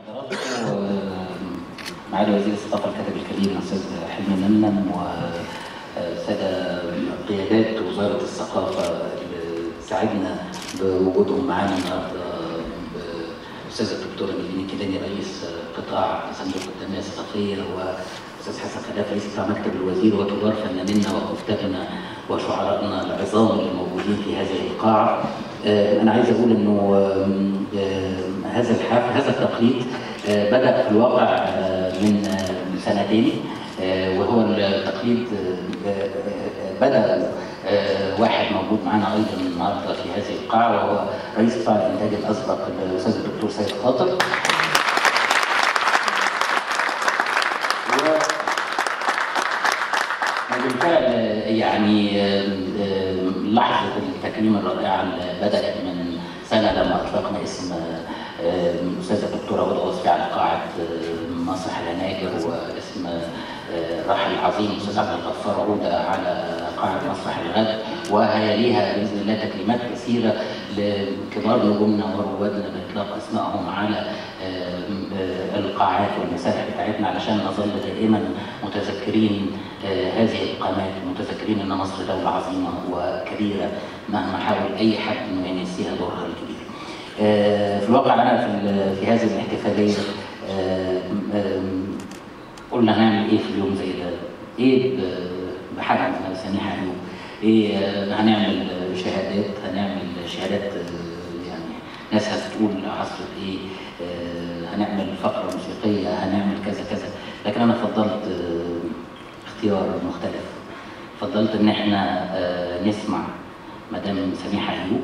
حضراتكم، معالي وزير الثقافة الكاتب الكبير الاستاذ حلمي نمنم، والسادة قيادات وزارة الثقافة اللي ساعدنا بوجودهم معانا النهارده، الاستاذة الدكتورة نيفين الكيلاني رئيس قطاع صندوق التنمية الثقافية، والاستاذ حسن خلاف رئيس قطاع مكتب الوزير، وكبار فنانينا وكتابنا وشعرائنا العظام اللي موجودين في هذه القاعة. انا عايز اقول انه هذا الحفل، هذا التقليد بدأ في الواقع من سنتين، وهو التقليد بدأ واحد موجود معنا ايضا النهارده في هذه القاعة، وهو رئيس قطاع الانتاج الاسبق الاستاذ الدكتور سيد خاطر. وبالفعل يعني لحظة التكريم الرائعة اللي بدات من سنة لما اطلقنا اسم الاستاذة الدكتورة هدى وصفي على قاعة مسرح الهناجر، واسم الراحل العظيم الاستاذ عبد الغفار عوده على قاعة مسرح الغد، وهيليها باذن الله تكريمات كثيرة لكبار نجومنا وروادنا باطلاق اسمائهم على القاعات والمسارح بتاعتنا، علشان نظل دائما متذكرين هذه القامات، ومتذكرين ان مصر دولة عظيمة وكبيره مهما حاول اي حد انه ينسيها دورها الكبير. في الواقع انا في هذه الاحتفالية قلنا هنعمل ايه في اليوم زي ده؟ ايه بحجم سميحة ايوب؟ ايه هنعمل شهادات؟ هنعمل شهادات يعني ناس هتقول حصلت ايه؟ هنعمل فقره موسيقية، هنعمل كذا كذا، لكن انا فضلت اختيار مختلف. فضلت ان احنا نسمع مدام سميحة ايوب،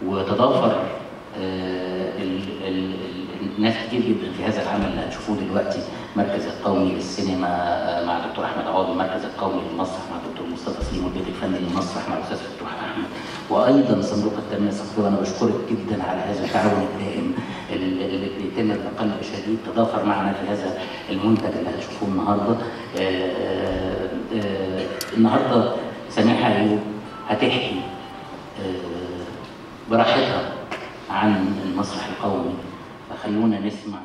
وتضافر ناس كتير جدا في هذا العمل اللي هتشوفوه دلوقتي، المركز القومي للسينما مع الدكتور احمد عوض، المركز القومي للمسرح مع الدكتور مصطفى سليم، والبيت الفني للمسرح مع الاستاذ فتوح احمد، وايضا صندوق التنمية الثقافية. وانا بشكرك جدا على هذا التعاون الدائم اللي بيتم بقلب شديد، تضافر معنا في هذا المنتج اللي هتشوفوه النهارده. النهارده سميحة ايوب هتحكي براحتها عن المسرح القومي، فخلونا نسمع.